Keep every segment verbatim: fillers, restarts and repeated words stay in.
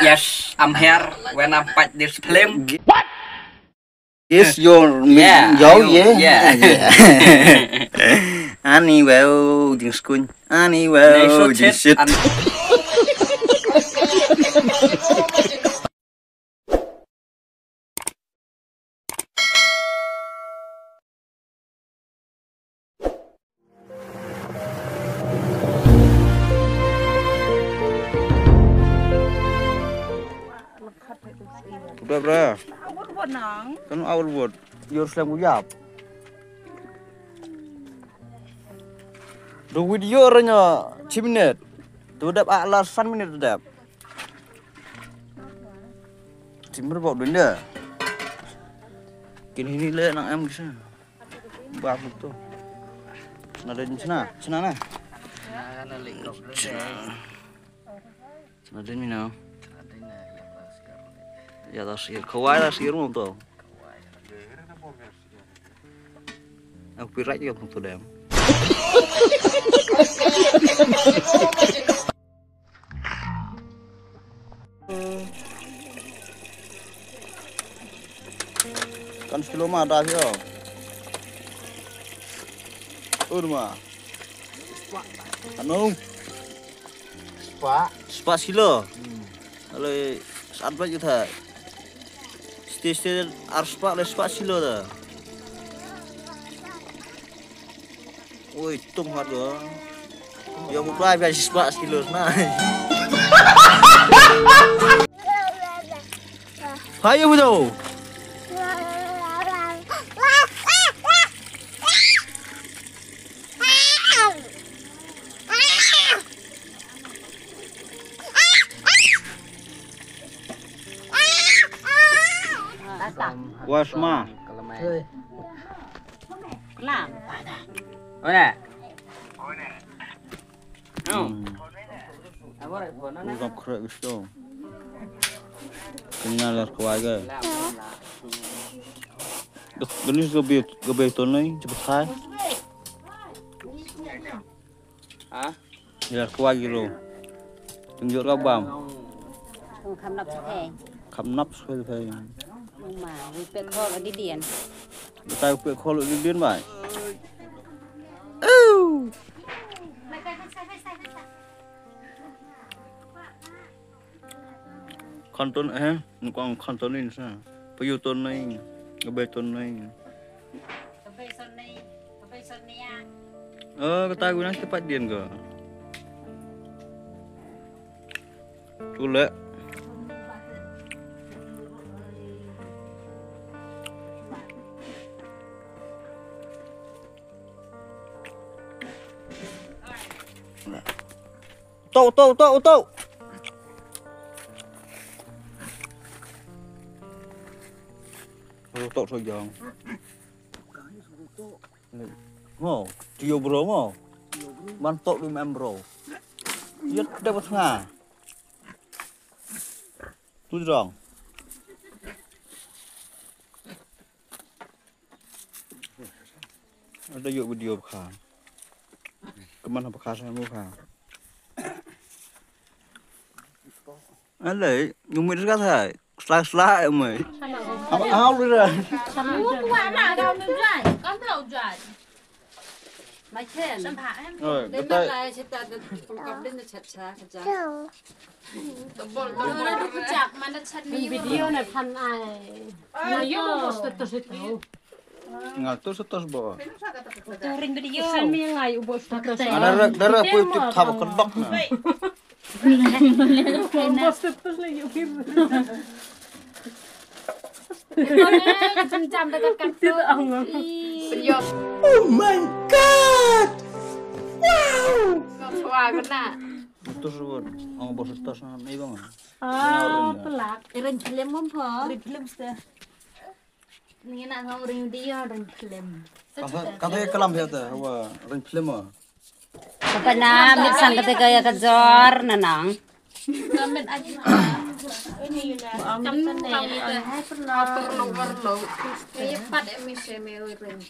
Yes, I'm here when I fight this film. Yes, you're me. Yeah, yo, I know, yeah. Yeah. Ani wow, jing skun. Ani wow, jing shit. Udah, bra. Kan awal buat. Yor slem uyap. Do video ranya chiminit. Tu dap a la san minit tu dap. Timur bok dunda. Kin hini le nang em kisa. Bak tu. Sna den sna, sna na. Sna den mina. Ya da sir, khawai da sir mo to. Aku pirat ya mo to dem. Kan sekilo ma da sio. Ur ma. Anu. Spah. Spah sekilo. Hmm. Ale sat ba kita. Stil stil ar spah le spah sekilo da. Oi, tung hat go. Yo, mu pla bia spah sekilo na. Hayo, bu dau. Wasma. Lam. Mana? Hmm. Udah krek gitu. Kena lar keluarga. Duk, genis gebe, gebe tonai, cepet hai. Ha? Lar keluarga lo. Tunjuk rabam. Tung kham nap sukhe. Kham nap sukhe sukhe. Uma, u pek khol di dien. Betai u pek khol di dien bai. Kanton eh, nukong kanton ni sa. Payu ton ni, gabai ton ni. Gabai ton ni, gabai ton ni ya. Oh, kata guna cepat dia enggak. Tulak. Utok, utok, utok, utok. Utok sojong. Ngo, tio bro ngo. Ban tok di mem bro. Yet dep nga. Tu jong. Ada yuk video bkha. Keman bkha sa mu kha. Alai, ngumit ka thai. Sla sla mai. Am au lu ra. Mu tu wa na ka lu jai. Kan tau jai. Mai chen. Oi, betai. Lai chita de pengkap din de chat cha cha. Tebol tebol. Mana tu kucak, mana chat ni. Video na phan ai. Na yo mo status itu. Ngal tu status bo. Tu ring video. Sen mi ngai u bo status. Ada rak, ada rak pun tip thap kedok na. Bo status lagi. Jam dekat kartu. Oh my God! Wow! Wah, kena. Terus buat, ang bos terus na, ni bang. Ah, pelak. Irin film mo po. Irin film sta. Ni na ngau ring dia ring film. Kata, kata kelam ya ta, wa ring film ah. Apa na mit sang kata kaya kajor nanang. Kamen aja. Ini yun na. Kamen aja. Hai pernah. Perlu perlu. Kaya pat emi se me ring.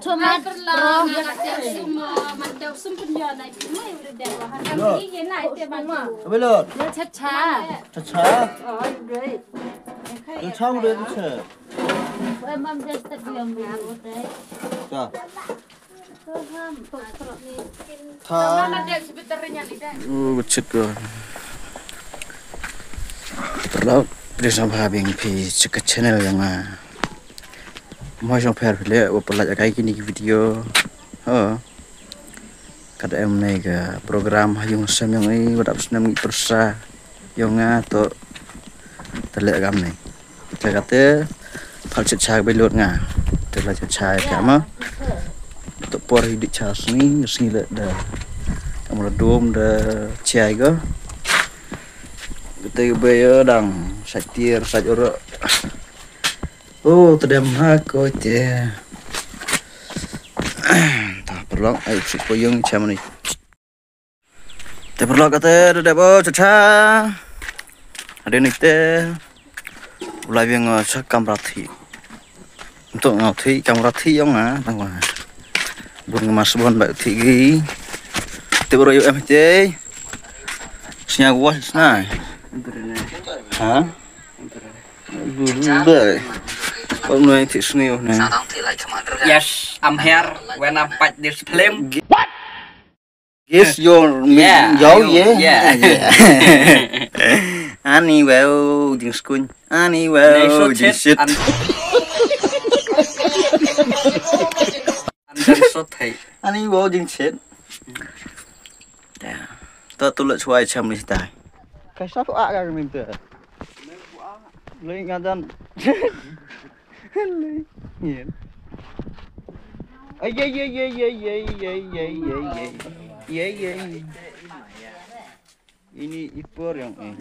Tomat, bro. Belum. Cha cha. Cha cha. Cha cha udah cha. Cha. Tha. Oh, chit ko. Paralok, phi sngewbha biang phi check ka channel jong nga. Mo jong pher phi leh, wa pynlait akai kini ki video. Ha. Kat em ne ka program ha yung sem yung i, wa dap snem ngi pyrsa. Yung nga to. Te leh kam ne. Te kate, phal chet cha bai lut nga. Te la chet cha ka ma. To por hi dik cha sngi, sngi le da. Kam la dum da chai go. Kate bai yo dang, sa tier, sa oro. Oh, te dem ha ko te. Ta paralok, ai sik ko yung cha ma ni. Te paralok kate, da dep o, cha cha. Ade ni te. Ulai biang, uh, cha kamra thi. Untuk ngau thi, kamra thi yong ah, tang wa. Bun ngemas bun ba thi gi. Te bro yo em te. Snya wa sna. Ha? Bun ba. Kau nai thi sni oh ne. Yes, I'm here when I fight this film. Yes, yo, yeah, yo, yeah. Yeah. Ani wow, jing skun. Ani wow, jing shit. Ani wow, jing shit. Ya. To tu lek chuai cham ni tai. Ka sa tu a ka min tu. Lei ngadan. Lei. Nyen. Ay, ay, ay. Ay, ay. Ini ipor yang eh.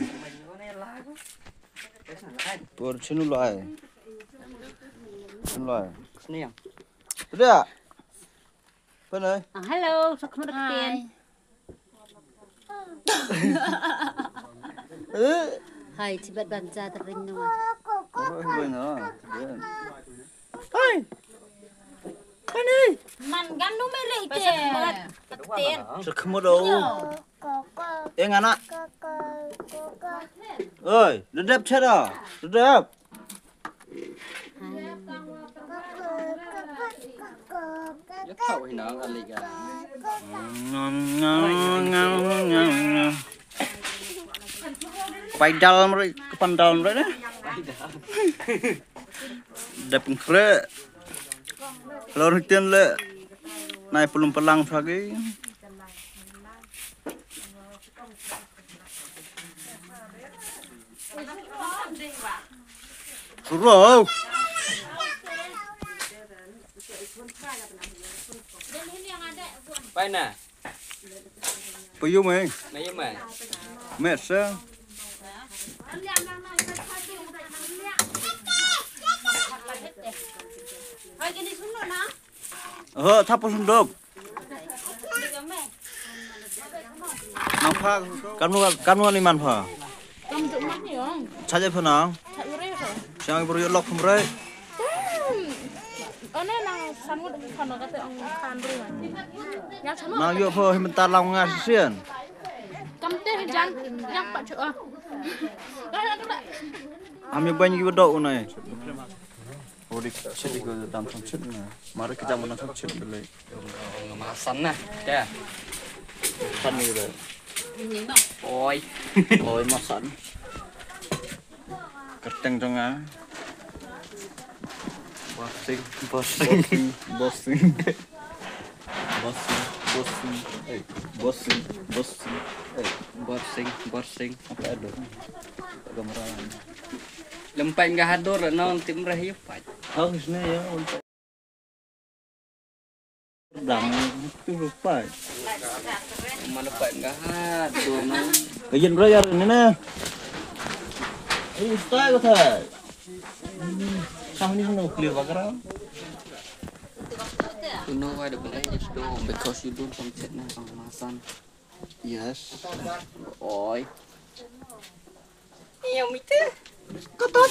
Ipor sinu lai. Sinu lai. Sini yang. Sudah. Hello, sok mo. Hi. Hai, chibat ban cha ta ring no. Hai. Ani. Man gan numere ite. Sok mo do. Eh, ngana. Oi, dedep chera. Dedep. Paidal mri, kepandal mri ne. Dep ngkre. Lor hitin le. Nai pulung pelang pagi. Surau. Pai na. Payung eh. Na yum eh. Mes eh. Hai kini sunu na. Ho, thapu sunduk. Nang pha, kam nu, kam nu ni man pha. Kam duk man ni ong. Cha je pha nang. Cha ure pha. Siang ibu yolok pha mrai. One nang san ngut pha no kate ong khan ru man. Nang yo pha hi mentar lang nga sisian. Kam te jang, jang pa chu ah. Am yo ban yu do unai. Odi chit iko dam chang chit na. Mara ki jam na chang chit le. Nga masan na. Te. San ni le. Oi. Oi masan. Kerteng jong nga. Bossing, bossing. Bossing, bossing. Bossing, bossing. Hey, bossing, bossing. Bossing, bossing. Apa ada? Gambaran. Lempai enggak hadur, non tim reh yupai. Harusnya ya, untuk dang tu lupa. Mana pai enggak hadur, non. Kajian berayar ini nah. Eh, style kata. Kah ni no clear background. You know why the black is do? Because you don't come check na pang masan. Yes. Oi. Ïa mite. Kata